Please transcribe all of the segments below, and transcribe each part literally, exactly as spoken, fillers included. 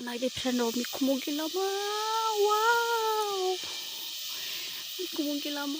Naidi friend rok, mikhumu gilama. Wow. Mikhumu gilama.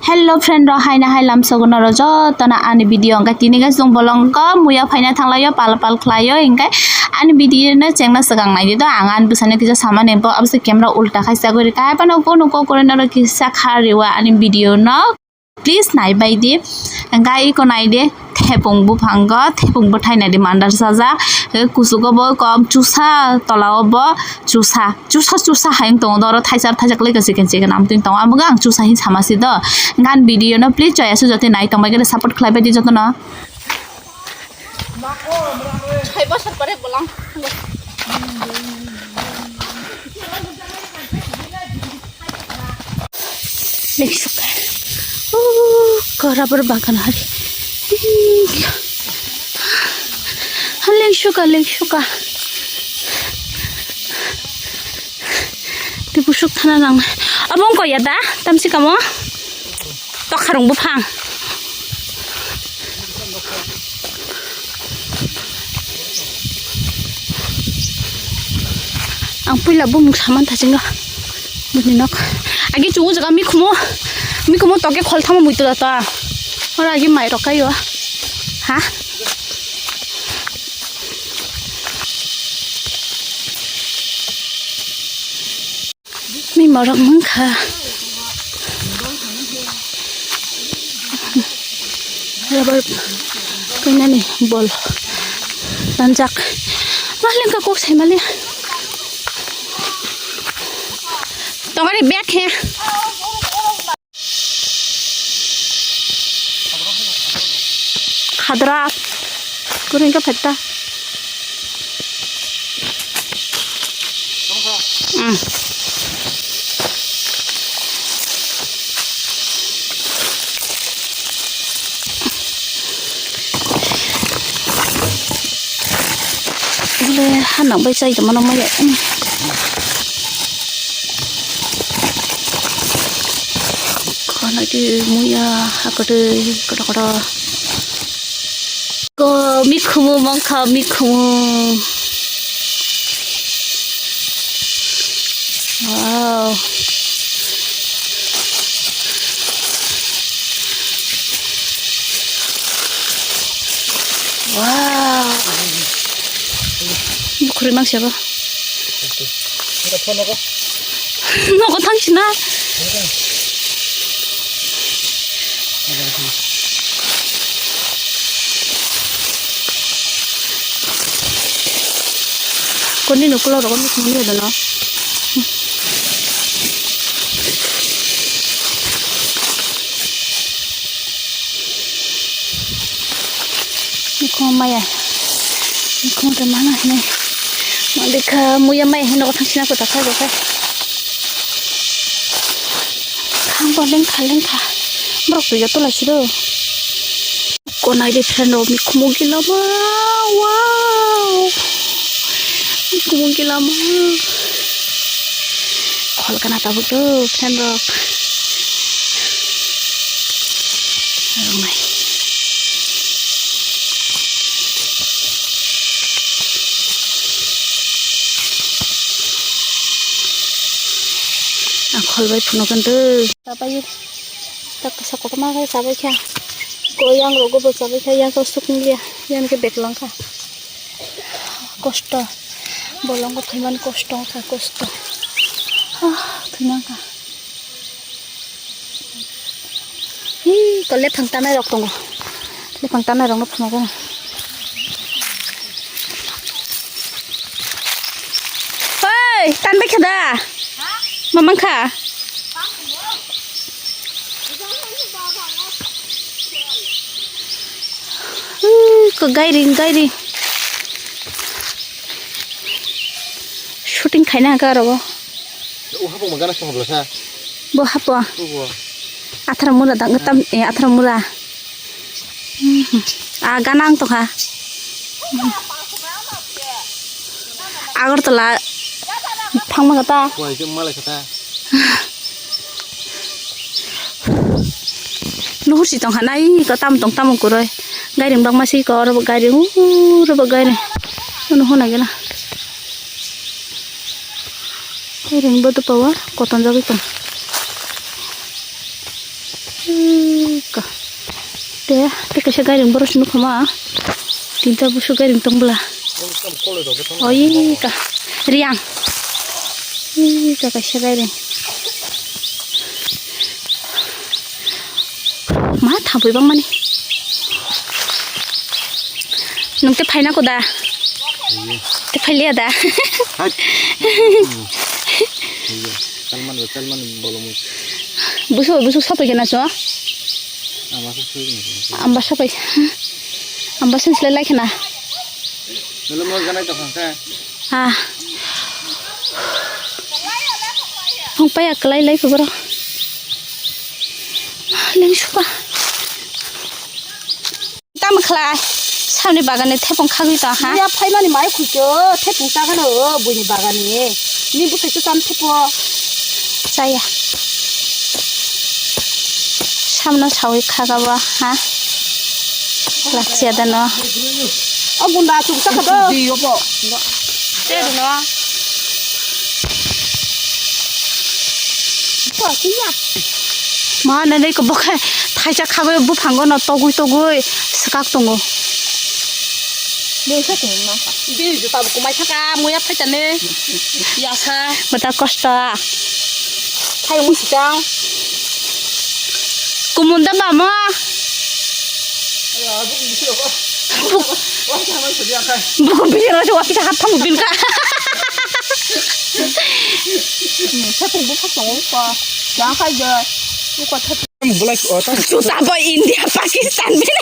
Hello friend rok, haina hai lamsogo norok jotono ani video hwnkhe tini guys, chwng bolong kok muya phaina thanglaio, pal pal khlaio, hwnkhe ani video no chengna swkang naidi do, ang ani bwsano kisa samani bo abose camera ulta khai chagwi rikha, hai phano kono kok kori norok kisa kha riwa ani video no. Please naibai di, hwnkhe iko naidi, thepung buphango, thepung bwthai naidi mandar sajak, kuchugo bo kom chusa, tolao bo chusa, chusa, chusa hai wng tongo, oro thaisa, thaisa kwlwi kwchwi, kwchwi gwnang amtwing tongo, amo ang chusa hin sama si do, gan video no please joya sujote nai tongbai khe support khlaibai di jotono. Hai bosor pore bolang. Lengsuka. Oh, ko rubber bagan hari. Lengsuka, lengsuka. Tei busuk thana nang. Abo wngkha ya da? Tamsi kamo? Tokharung buphang. Ang puila bumung saman thasingo. Bini nok. Agi chungo jaga mikhumo. Mikhumo toke khol thamo muitu da ta. Ora agi mai rok kayo. Ha? Mi morok mangkha. Rubber kainani bol tanjak. Malingka kok sai mali. Tongari bag he. Khadra. Kuring ka pheta. Mm. Bole hanang bai chai tongmano maya. Khana di muya hakade kodo kodo. Ko mikhumu mangkha mikhumu. Wow. Wow. Bukhuri mangsa bo. Nogo thang sina. Koni no kula rogo ni kuni dono. Mikhumu maya. Mikhumu de mana hinai. Mandikha muya maya hino thang sina kota kha kha. Khang bo lengkha lengkha. Borok twi joto lai siro. Konai de friend rok mikhumu gila ma. Wow. Mikhumu gila ma. Khol kana tabuk do friend rok. Rwngnai. Ang khol bai phunukgwntw. Chabai tak kisa kotorma khe chabai kha. Ko yang rogo bo chabai kha, yang to sukung ya, yang khe bek lang kha. Kosto. Bolong ko thaiman kosto kha, kosto. Ah, thaiman kha. Hi, ko lephang tanai rok tongo. Lephang tanai rok no phunukgo. Oi, tanbai kha da? Mamang kha? Ui, ko gairing, gairing. Shooting khaina hwnkha aro bo. O hapung ma gana song habla sa. Bo hapo. Obo. Athara mura dang tam, eh, athara mura. Mhm. Ah, gana ang tokha. Agartala thangma kata. Wai, jom malai kata. Luhur si tongkha nai, ko tam tong tamo kwrwi. Gairing bangma si ko, oro bo gairing, uro bo gairing. Ano hona gela. Ring bo dopawa koton jagwi tong. Ui ka. Te, te kaisa gairing borok se nukha ma. Tinta busu gairing tong bwla. Oi ka. Riang. Ui ka kaisa gairing. Ma thapui bang mani. Nung te phaina ko da? Te phailiya da? Hai. Iya. Salman, Salman bolong. Busu, busu sapai kena so? Ama sa sui ni. Amba sapai. Amba sen sile lai kena. Nalo mo ganai to khangsa. Ah. Hong paya kalai lai ko boro. Leng suka. Tam khlai. Samni bagani thepung khagwi ta ha. Ya phaimani mai khuicho thepung ta gano buini bagani. Ni bwsai to tam thepo. Chaya. Samno sawi khagabo ha. Lachiya dano. O bunda chuk ta kado. Di yopo. Te duno. Ma nene ko bokhe thaisa khagwi buphango no togwi togwi swkak tongo. Bini juta bo kumai saka muya phaitani. Yasa. Bata kosto. Thai musikang. Kumunda mama. Buku bilang aja wakita hatang binka. Thepung bupha tongo ko. Yang kai je. Ko thepung. Bulai ko ta. Juta bo India, Pakistan bin.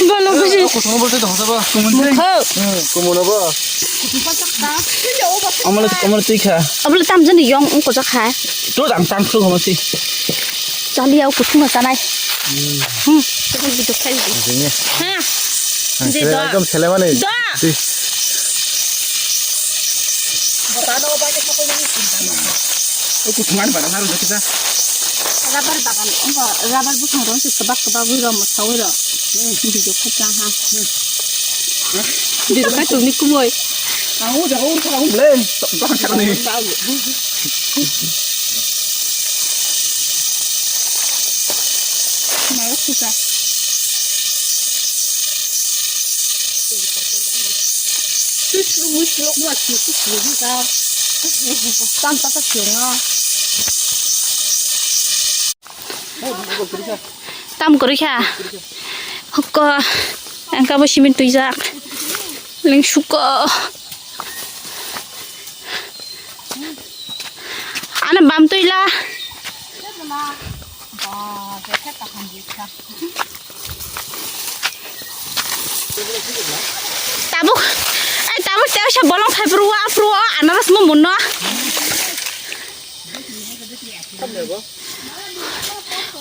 Bolo buji. Ko thong bolte thong sabo. Kumun. Mukho. Hmm, kumun abo. Amala amala tui kha. Abla tam jani yong ung ko ja kha. To dam tam khru ma si. Chali au kuthung ma sanai. Hmm. Hmm. Video khai di. Jini. Ha. Ang Di sele do. Ekdom sele mane. Do. Si. Botano ba ke thakoi ni. O kuthung an ba na ro kita. Rubber bagan, ongko rubber buphangrok se kwbak kwbak wi rw mwsawiro. Video khacha ha. Video khatung ni kumui. Ang o jaga ur thang ble. Bang thang ni. Mayok sisa. Twi sluk mui sluk ma si si si si ka. Tam ta ka si nga. Tam kwrwi kha. Hokko. Ang kabo simin twijak. Ling suko. Ana bam twi la. Tabuk, ai tabuk tei sa bolong phai pru wa pru wa anaras mo munno.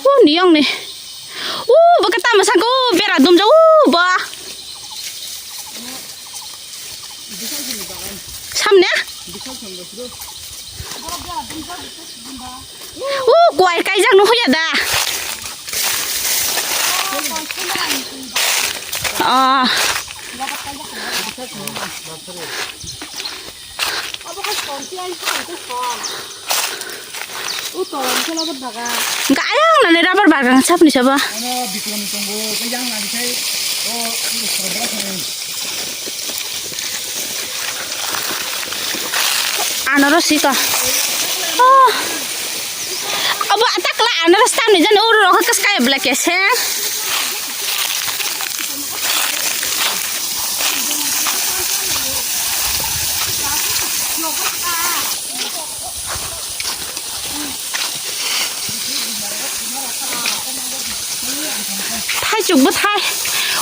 U niyong ni. U baka tama sangko bera dumja u ba. Samne? U kwai kaijak no hoya da. Ah. Hwnkhe ayang nani rubber bagan sapni sabo. Anoro sika. Oh. Abo atakla anoro stamni jani uru rokha kaskai bla kese. Thaichuk bwthai.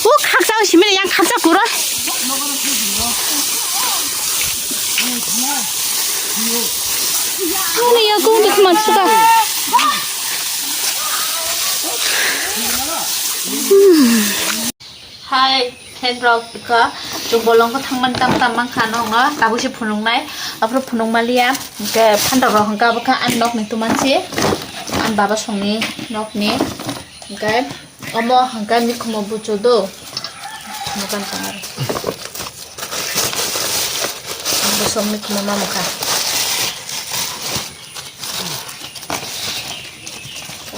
O khakchang simini yang khakchang kuroi. Kung ni ya kung duk man suka. Hai, friend rok, iko chwng bolong khe thangmani tam tam mankha, ano hwnga tabuk se phunuknai, aphuru phunuk maliya, hwnkhe phantok rok hwnkhe abo khe ani nokni tumansi, ani baba songni nokni, hwnkhe omo hwnkhe mikhumo buchu do, mukan tong aro. Bo Som mikhumo mamukha.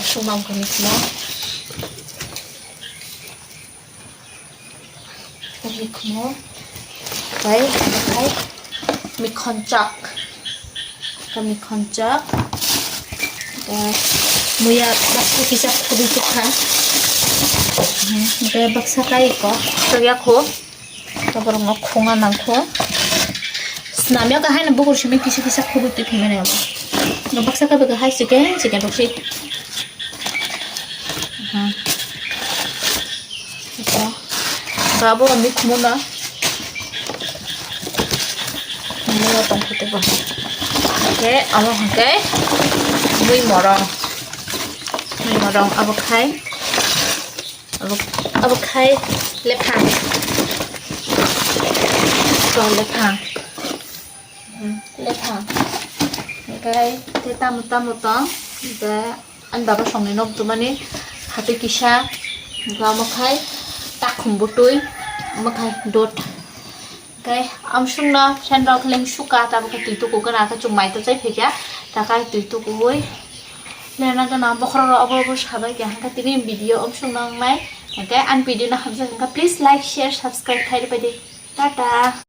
Sung mamukha mikhumo. Mikhumo. Bai, bai. Mikhonchak. Ka mikhonchak. Ba, muya baksa kisa khubui tukha. Hmm, bai baksa kai ko. Tokya kho. Taborokno khunga nangkho. Snamya ka haino bukur simi kisa kisa khubui twi phaimani abo. Baksa ka bwkha hai chicken, chicken rok si. Aha. Ito. Gabo mikhumo na. Mikhumo tongkho tebo. Oke, amo hwnkhe mui morong. Mui morong abo khai. Abo, abo khai lephang. To lephang. Hmm, lephang. Oke, te tamo tamo tong. Oke, ani baba songni nok tumani hati kisa. Oke, amo khai takhum butui. Amo khai dot. Oke, amsungno fan rok leng suka, tabuk twi tuku gana khe chwng mai to chai phaikha. Takai twi tukuwi. Lena gana bokhorok rok obo obo sabai khe hangkha tini video amsung nang nai. Oke, ani video no hamjak hangkha, please like, share, subscribe khai rwbai di. Tata.